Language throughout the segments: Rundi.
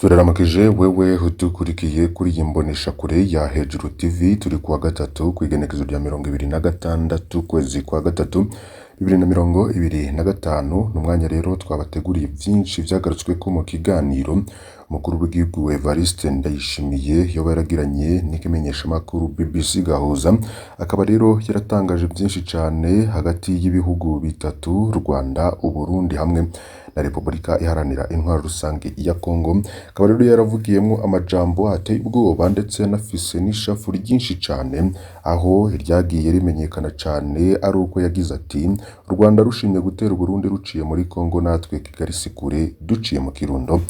Turaramukije wewe udukurikiye kuri iyi mboneshakure ya Hejuru TV. Turi kuwa gatatu, kw'igenekerezo rya 26 ukwezi kwa gatatu 2025. Ni umwanya rero twabateguriye vyinshi vyagarutsweko mu kiganiro umukuru w'igihugu Evariste Ndayishimiye yoba yaragiranye n'ikimenyeshamakuru BBC Gahuza. Akaba rero yaratangaje vyinshi cane hagati y'ibihugu bitatu, Rwanda, Uburundi hamwe na Repubulika Iharanira Intwaro Rusange ya Kongo. Akaba rero yaravugiyemwo amajambo ateye ubwoba, ndetse anafise n'ishavu ryinshi cane, aho ryagiye rimenyekana cane ari uko yagize ati: "U Rwanda rushimye gutera Uburundi ruciye muri Kongo, natwe Kigali si kure duciye mu Kirundo."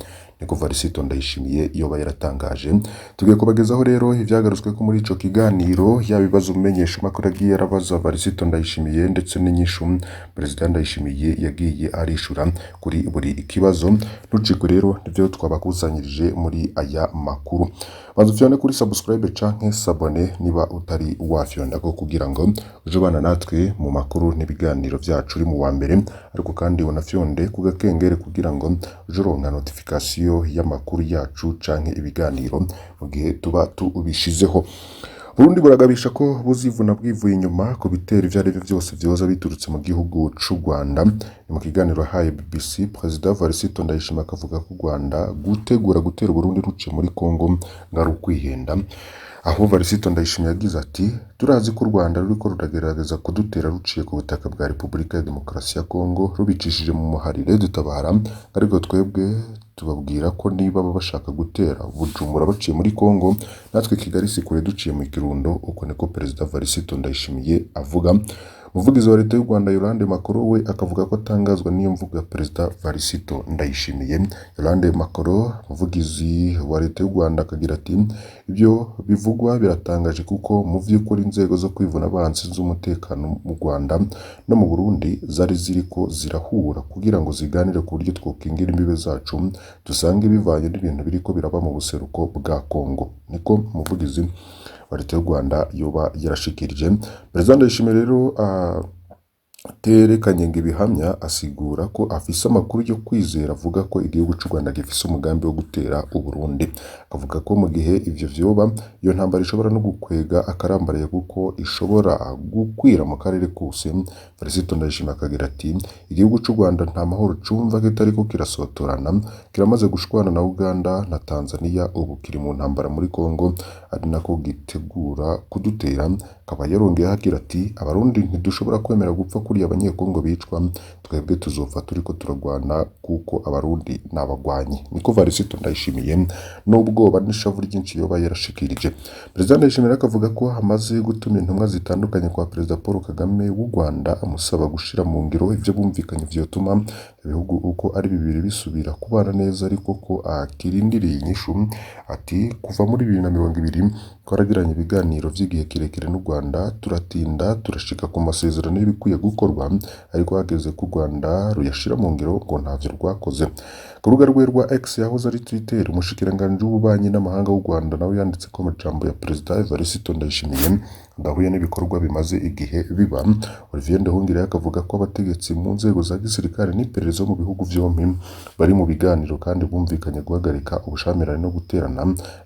Niko Varisito Ndayishimiye yoba yaratangaje. Tugiye kubagezaho rero ivyagarutsweko muri ico kiganiro, yaba ibibazo umumenyeshamakuru yagiye arabaza Varisito Ndayishimiye, ndetse n'inyishu Perezida Ndayishimiye yagiye arishura kuri buri kibazo. Ntucikwe rero nivyo twabakusanyirije muri aya makuru. Banza ufyonde kuri subscribe canke s'abonner niba utari wafyondako, kugira ngo uje ubana natwe mu makuru n'ibiganiro vyacu uri mu wa mbere, ariko kandi unafyonde ku gakengere kugira ngo uje uronka notification y'amakuru yacu canke ibiganiro mu gihe tuba tubishizeho. Burundi buragabisha ko buzivuna bwivuye inyuma ku bitero ivyo arivyo vyose vyoza biturutse mu gihugu c'u Rwanda. Ni mu kiganiro yahaye BBC, Perezida Varisito Ndayishimiye akavuga ko u Rwanda gutegura gutera Uburundi ruciye muri Kongo ngo ari ukwihenda. Aho Varisito Ndayishimiye yagize ati: "Turazi ko u Rwanda ruriko ruragerageza kudutera ruciye ku butaka bwa Repubulika ya Demokarasi ya Kongo, rubicishije mu muharire dutabara, ariko twebwe tubabwira ko niba bashaka gutera Bujumbura baciye muri Kongo, natwe Kigali si kure duciye mu Kirundo." Uko niko Perezida Varisito Ndayishimiye avuga. Umuvugizi wa leta y'u Rwanda Yolande Makolo we akavuga ko atangazwa n'iyo mvugo ya Perezida Varisito Ndayishimiye. Yolande Makolo, umuvugizi wa leta y'u Rwanda, akagira ati: "Ibyo bivugwa biratangaje, kuko mu vy'ukuri inzego zo kwivuna abansi z'umutekano mu Rwanda no mu Burundi zari ziriko zirahura kugira ngo ziganire ku buryo twokingira imbibe zacu dusange, bivanye n'ibintu biriko biraba mu buseruko bwa Kongo." Niko umuvugizi wa leta y'u Rwanda yoba yarashikirije. Perezida Ndayishimiye rero aterekanye ngo ibihamya, asigura ko afise amakuru yo kwizera avuga ko igihugu c'u Rwanda gifise umugambi wo gutera Uburundi. Akavuga ko mu gihe ivyo vyoba, iyo ntambara ishobora no gukwega akarambaraye, kuko ishobora gukwira mu karere kose. Varisito Ndayishimiye akagira ati: "Igihugu c'u Rwanda nta mahoro cumva kitariko kirasotorana. Kiramaze gushwana na Uganda na Tanzania, ubu kiri mu ntambara muri Kongo, ari nako gitegura kudutera." Akaba yarongeyeho agira ati: "Abarundi ntidushobora kwemera gupfa kuriya abanyekongo bicwa. Twebwe tuzopfa turiko turagwana, kuko abarundi ni abagwanyi." Niko Varisito Ndayishimiye n'ubwoba n'ishavu ryinshi yoba yarashikirije. Perezida Ndayishimiye akavuga ko amaze gutuma intumwa zitandukanye kwa Perezida Paul Kagame w'u Rwanda, amusaba gushira mu ngiro ivyo bumvikanye vyotuma ibihugu uko ari bibiri bisubira kubana neza, ariko ko akirindiriye inyishu. Ati: "Kuva muri 2020 twaragiranye ibiganiro vy'igihe kirekire n'u Rwanda, turatinda turashika ku masezerano y'ibikwiye gukorwa, ariko hageze ko u Rwanda ruyashira mu ngiro ngo ntavyo rwakoze." Ku rubuga rwe rwa X yahoze ari Twitter, umushikiranganji w'ububanyi n'amahanga w'u Rwanda nawe yanditse ko amajambo ya Perezida Evariste Ndayishimiye adahuye n'ibikorwa bimaze igihe biba. Olivier Nduhungirehe akavuga ko abategetsi mu nzego za gisirikare n'iperereza mu bihugu vyompi bari mu biganiro, kandi bumvikanye guhagarika ubushamirane no guterana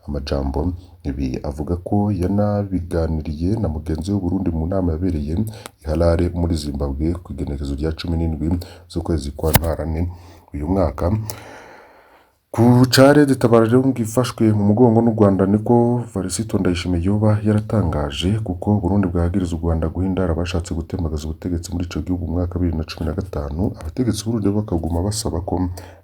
amajambo. Ibi avuga ko yanabiganiriye na mugenzi we Burundi mu nama yabereye i Harare muri Zimbabwe ku igenekerezo rya 17 z'ukwezi kwa Ntwarante uyu mwaka. Ku care dutabara rero ngo ifashwe mu mugongo n'u Rwanda, niko Varisito Ndayishimiye yoba yaratangaje, kuko Burundi bwahagiriza u Rwanda guha indaro abashatse gutembagaza ubutegetsi muri ico gihugu mu mwaka wa 2015. Abategetsi b'Uburundi bakaguma basaba ko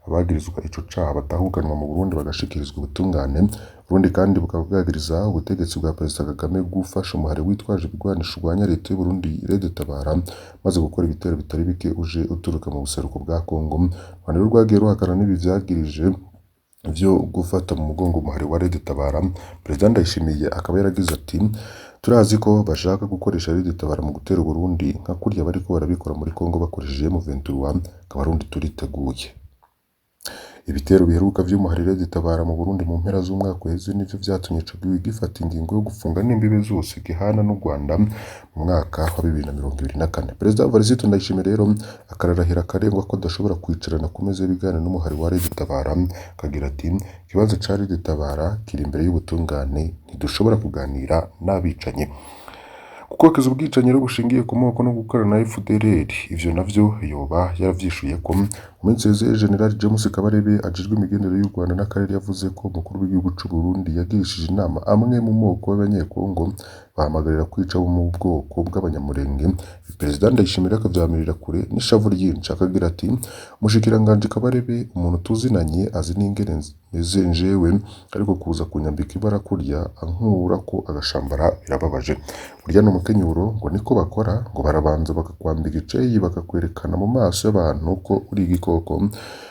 abagirizwa ico caha batahukanwa mu Burundi bagashikirizwa ubutungane. Burundi kandi bukaba bwagiriza ubutegetsi bwa Perezida Kagame gufasha umuhari witwaje ibigwanisho urwanya leta y'u Burundi Red Tabara, maze gukora ibitero bitari bike uje uturuka mu buseruko bwa Kongo. U Rwanda rero rwagiye ruhakana n'ibi vyagirije vyo gufata mu mugongo umuhari wa Red Tabara. Perezida Ndayishimiye akaba yaragize ati: "Turazi ko bashaka gukoresha Red Tabara mu gutera Uburundi nka kurya bariko barabikora muri Kongo bakoresheje M23. Abarundi turiteguye." Ibitero biheruka vy'umuhari Red-Tabara mu Burundi mu mpera z'umwaka uheze nivyo vyatumye ico gihugu gifata ingingo yo gufunga n'imbibe zose gihana n'u Rwanda mu mwaka wa 2024. Perezida Evariste Ndayishimiye rero akararahira akarengwa ko adashobora kwicarana ku meza y'ibiganiro n'umuhari wa Red-Tabara, akagira ati ikibazo ca Red-Tabara kiri imbere y'ubutungane, ntidushobora kuganira n'abicanyi. Gukokeza ubwicanyi rero bushingiye ku moko no gukorana na FDLR, ivyo navyo yoba yaravyishuye ko mu minsi iheze General James Kabarebe ajejwe imigenderanire y'u Rwanda n'akarere yavuze ko umukuru w'igihugu c'u Burundi yagirishije inama amwe mu moko y'abanyekongo bahamagarira kwica abo mu bwoko bw'Abanyamulenge. Perezida Ndayishimiye akavyamirira kure n'ishavu ryinshi, akagira ati umushikiranganji Kabarebe umuntu tuzinanye azi n'ingene meze njewe, ariko kuza kunyambika ibara kurya ankurako agashambara birababaje. Burya n'umukenyuro ngo niko bakora, ngo barabanza bakakwambika iceyi bakakwerekana mu maso y'abantu ko uri igikoko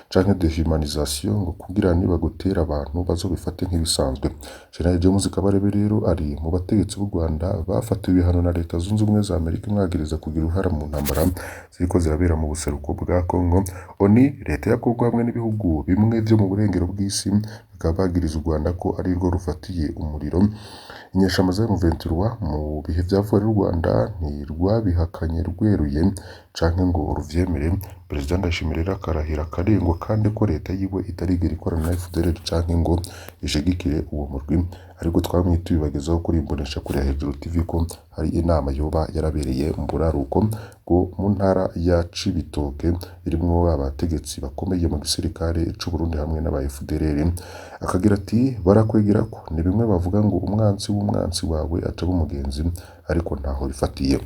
canke dehumanisation, ngo kugira nibagutera abantu bazobifate nk'ibisanzwe. General James Kabarebe rero ari mu bategetsi b'u Rwanda bafatiwe ibihano na Leta Zunze Ubumwe za Amerika imwagiriza kugira uruhara mu ntambara ziriko zirabera mu buseruko bwa Congo. ONU, leta ya Congo hamwe n'ibihugu bimwe vyo mu burengero bw'isi bakaba bagiriza u Rwanda ko ari rwo rufatiye umuriro inyeshamba za M23 mu bihe vya vuba. U Rwanda ntirwabihakanye rweruye canke ngo ruvyemere. Perezida Ndayishimiye rero akarahira akarengwa kandi ko leta yiwe itarigera ikorana na FDLR canke ngo ishigikire uwo murwi, ariko twamye tubibagezaho kuri Imboneshakure ya Hejuru TV ko hari inama yoba yarabereye mu buraruko bwo mu ntara ya Cibitoke irimwo abategetsi bakomeye mu gisirikare c'u Burundi hamwe n'aba FDLR. Akagira ati barakwegera ko ni bimwe bavuga ngo umwansi w'umwansi wawe acaba umugenzi, ariko ntaho bifatiye.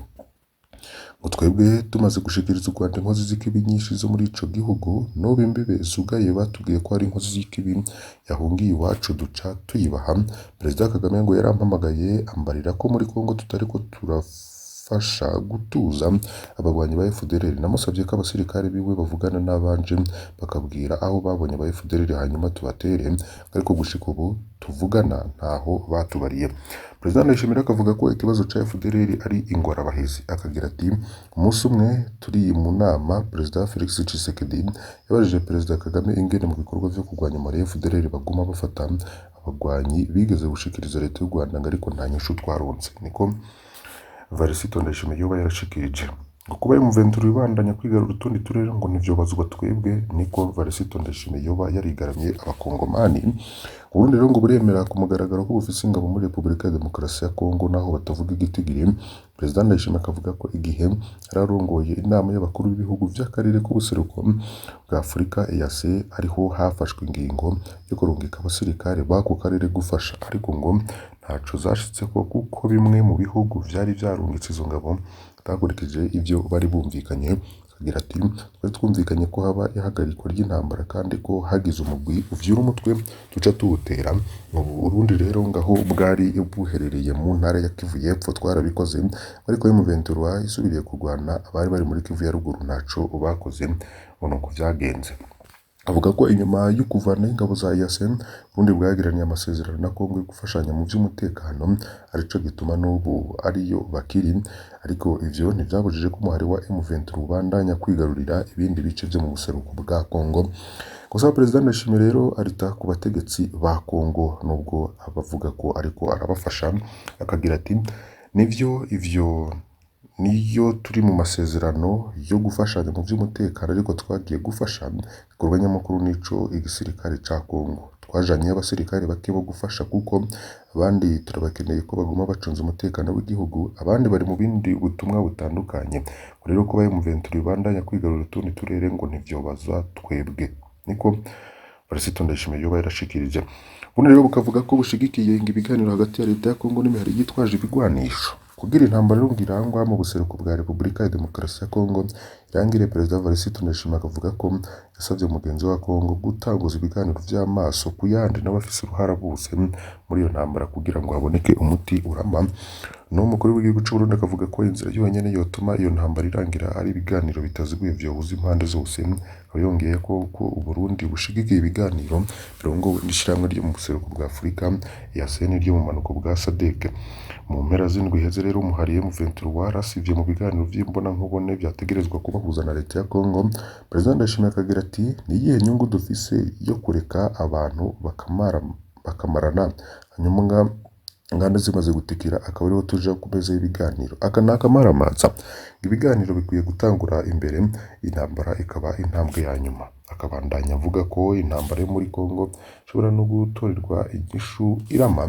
Ngo twebwe tumaze gushikiriza u Rwanda inkozi z'ikibi nyinshi zo muri ico gihugu, n'ubu imbibe zugaye batubwiye ko hari inkozi z'ikibi yahungiye iwacu duca tuyibaha. Perezida Kagame ngo yarampamagaye ambarira ko muri Congo tutariko turafasha gutuza abagwanyi ba FDLR. Namusavye ko abasirikare biwe bavugana n'abanje bakabwira aho babonye aba FDLR hanyuma tubatere, ariko gushika ubu tuvugana ntaho batubariye. Perezida Ndayishimiye akavuga ko ikibazo ca FDLR ari ingorabahizi, akagira ati umunsi umwe turi mu nama Perezida Felix Tshisekedi yabajije Perezida Kagame ingene mu bikorwa vyo kurwanya muri FDLR baguma bafata abagwanyi bigeze gushikiriza leta y'u Rwanda, ngo ariko nta nyishu twaronse. Niko Evariste Ndayishimiye yoba yarashikirije. Ngo kuba M23 ibandanya kwigarura utundi turere ngo ntivyobazwa twebwe, niko Evariste Ndayishimiye yoba yarigaramye abakongomani. Uburundi rero ngo buremera ku mugaragaro ko bufise ingabo muri Repubulika ya Demokarasi ya Kongo naho batavuga igitigiri. Perezida Ndayishimiye akavuga ko igihe yararongoye inama y'abakuru b'ibihugu vy'akarere k'ubuseruko bwa Afurika EAC ariho hafashwe ingingo yo kurungika abasirikare b'ako karere gufasha, ariko ngo ntaco zashitseko kuko bimwe mu bihugu vyari vyarungitse izo ngabo bitakurikije ivyo bari bumvikanye. Akagira ati twari twumvikanye ko haba ihagarikwa ry'intambara kandi ko hagize umugwi uvyura umutwe tuca tuwutera. Mu Burundi rero ngaho bwari buherereye mu ntara ya Kivu y'Epfo twarabikoze, ariko M23 isubiriye kurwana abari bari muri Kivu ya ruguru ntaco bakoze, ngo nuko vyagenze. Avuga ko inyuma yo kuvanaho ingabo za EAC, Burundi bwagiraniye amasezerano na Congo yo gufashanya mu vy'umutekano, arico gituma n'ubu ariyo bakiri, ariko ivyo ntivyabujije ko umuhari wa M23 ubandanya kwigarurira ibindi bice vyo mu buseruko bwa Congo. Gusa Perezida Ndayishimiye rero arita ku bategetsi ba Congo nubwo abavuga ko ariko arabafasha, akagira ati nivyo ivyo niyo turi mu masezerano yo gufashanya mu vy'umutekano, ariko twagiye gufasha igikorwa nyamukuru nico igisirikare ca Congo. Twajanyeyo abasirikare bake bo gufasha kuko abandi turabakeneye ko baguma bacunze umutekano w'igihugu, abandi bari mu bindi butumwa butandukanye. Ngo rero kuba M23 ibandanya kwigarurira utundi turere ngo ntivyobaza twebwe. Niko Evariste Ndayishimiye yoba yarashikirije. Ubundi rero bukavuga ko bushigikiye ibiganiro hagati ya leta ya Congo n'imihari yitwaje ibigwanisho. Kugira intambara rero ngo irangwa mu buseruko bwa Repubulika ya Demokarasi ya Congo irangire, Perezida Evariste Ndayishimiye akavuga ko yasavye mugenzi wa Congo gutanguza ibiganiro vy'amaso ku yandi n'abafise uruhara bose muri iyo ntambara kugira ngo haboneke umuti urama. N'umukuru w'igihugu c'u Burundi akavuga ko inzira yonyene yotuma iyo ntambara irangira ari ibiganiro bitaziguye vyohuza impande zose. Akaba yongeyeko ko Uburundi bushigikiye ibiganiro birongowe n'ishirahamwe ryo mu buseruko bwa Afurika EAC n'iryo mu bumanuko bwa SADC. Mu mpera z'indwi iheze rero umuhari M23 warasivye mu biganiro vy'imbonankubone vyategerezwa kubahuza na leta ya Congo. Perezida Ndayishimiye akagira ati: "Ni iyihe nyungu dufise yo kureka abantu bakamarana hanyuma inganda zimaze gutikira akaba ariho tuja ku meza y'ibiganiro? Aka ni akamaramaza. Ibiganiro bikwiye gutangura imbere, intambara ikaba intambwe ya nyuma." Akabandanya avuga ko intambara yo muri Congo ishobora no gutorerwa inyishu irama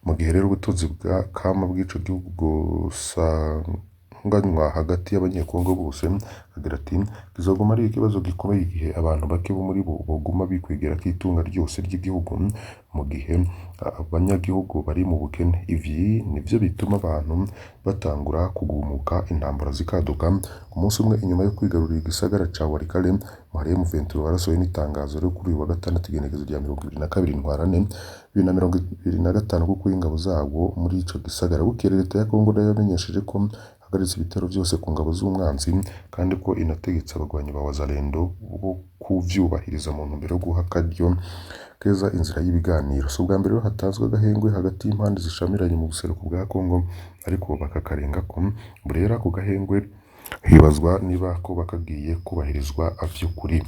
mu gihe rero ubutunzi bwa kama bw'ico gihugu bwosanganywa hagati y'abanyekongo bose. Agira ati: "Kizoguma ari ikibazo gikomeye igihe abantu bake bo muri bo boguma bikwegerako itunga ryose ry'igihugu mu gihe abanyagihugu bari mu bukene. Ivi nivyo bituma abantu batangura kugumuka, intambara zikaduka." Umunsi umwe inyuma yo kwigarurira igisagara ca Walikale, umuhari M23 warasohoye n'itangazo ryo kuri uyu wa gatandatu igenekerezo rya 22 Ntwarante 2025 kuko ingabo zawo muri ico gisagara. Bukeye leta ya Congo nayo yamenyesheje ko ihagaritse ibitero vyose ku ngabo z'umwanzi kandi ko inategetse abagwanyi ba Wazalendo bo kuvyubahiriza mu ntumbero yo guha akaryo keza inzira y'ibiganiro. Si ubwa mbere rero hatanzwe agahengwe hagati y'impande zishamiranye mu buseruko bwa Congo ariko bakakarengako. Ubu rero ako gahengwe hibazwa niba koba kagiye kubahirizwa vy'ukuri.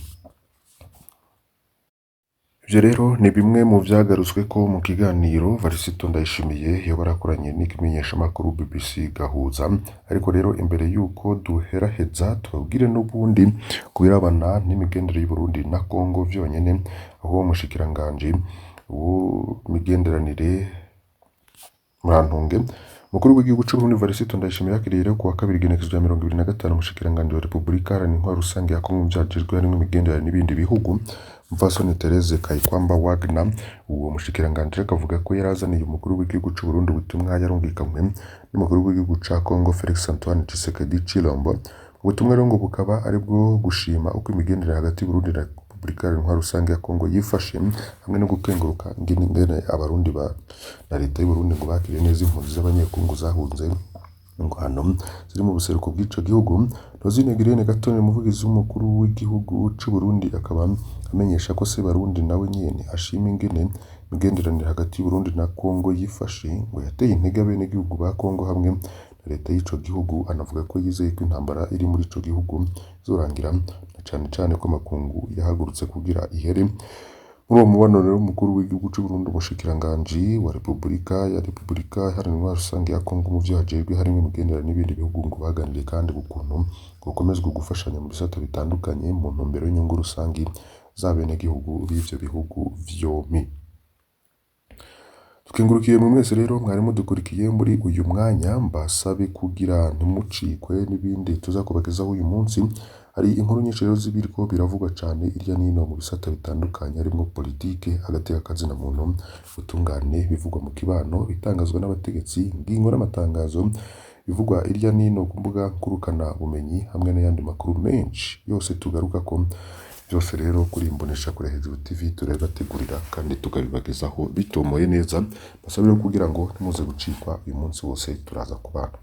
Ivyo rero ni bimwe mu vyagarutsweko mu kiganiro Varisito Ndayishimiye yoba yarakoranye n'ikimenyeshamakuru BBC Gahuza. Ariko rero imbere yuko duheraheza tubabwire n'ubundi ku birabana n'imigendere y'Uburundi na Congo vyonyene, aho umushikiranganji w'imigenderanire, murantunge, umukuru w'igihugu c'Uburundi Varisito Ndayishimiye yakiriye rero kuwa kabiri igenekerezo rya 25 umushikiranganji wa Repubulika Iharanira Intwaro Rusange ya Congo vyajejwe harimwo imigenderanire n'ibindi bihugu, Umupfasoni Therese Kayikwamba Wagner. Uwo mushikiranganji akavuga ko yarazaniye umukuru w'igihugu c'Uburundi ubutumwa yarungikanywe n'umukuru w'igihugu ca Congo Felix Antoine Tshisekedi Tshilombo. Ubutumwa rero ngo bukaba ari bwo gushima uko imigenderanire hagati y'Uburundi na Repubulika Iharanira Intwaro Rusange ya Congo yifashe, hamwe no gukenguruka ingene abarundi na leta y'Uburundi ngo bakiriye neza impunzi z'abanyekongo zahunze ingwano ziri mu buseruko bw'ico gihugu. Rosine Girene Gatoni, umuvugizi w'umukuru w'igihugu c'Uburundi, akaba amenyesha ko Sebarundi nawe nyene ashima ingene imigenderanire hagati y'Uburundi na Congo yifashe, ngo yateye intege abenegihugu ba Congo hamwe na leta y'ico gihugu. Anavuga ko yizeye ko intambara iri muri ico gihugu izorangira, na cane cane ko amakungu yahagurutse kugira ihere. Muri uwo mubonano rero umukuru w'igihugu c'Uburundi, umushikiranganji wa Repubulika Iharanira Intwaro Rusange ya Congo mu vyo ajejwe harimwo imigenderanire n'ibindi bihugu, ngo baganiriye kandi ku kuntu hokomezwa gufashanya mu bisata bitandukanye mu ntumbero y'inyungu rusangi z'abenegihugu b'ivyo bihugu vyompi. Tukengurukiye mwe mwese rero mwari mudukurikiye muri uyu mwanya, mbasabe kugira ntimucikwe n'ibindi tuza kubagezaho uyu munsi. Hari inkuru nyinshi rero zibiriko biravugwa cane irya nino mu bisata bitandukanye harimwo politike, agateka kazina muntu, ubutungane, bivugwa mu kibano, bitangazwa n'abategetsi, ingingo n'amatangazo bivugwa irya nino ku mbuga ngurukana bumenyi hamwe n'ayandi makuru menshi yose tugarukako. Byose rero kuri Imboneshakure Hejuru TV turabibategurira kandi tukabibagezaho bitomoye neza. Mbasabe rero kugira ngo ntimuze gucikwa uyu munsi wose turaza kubana.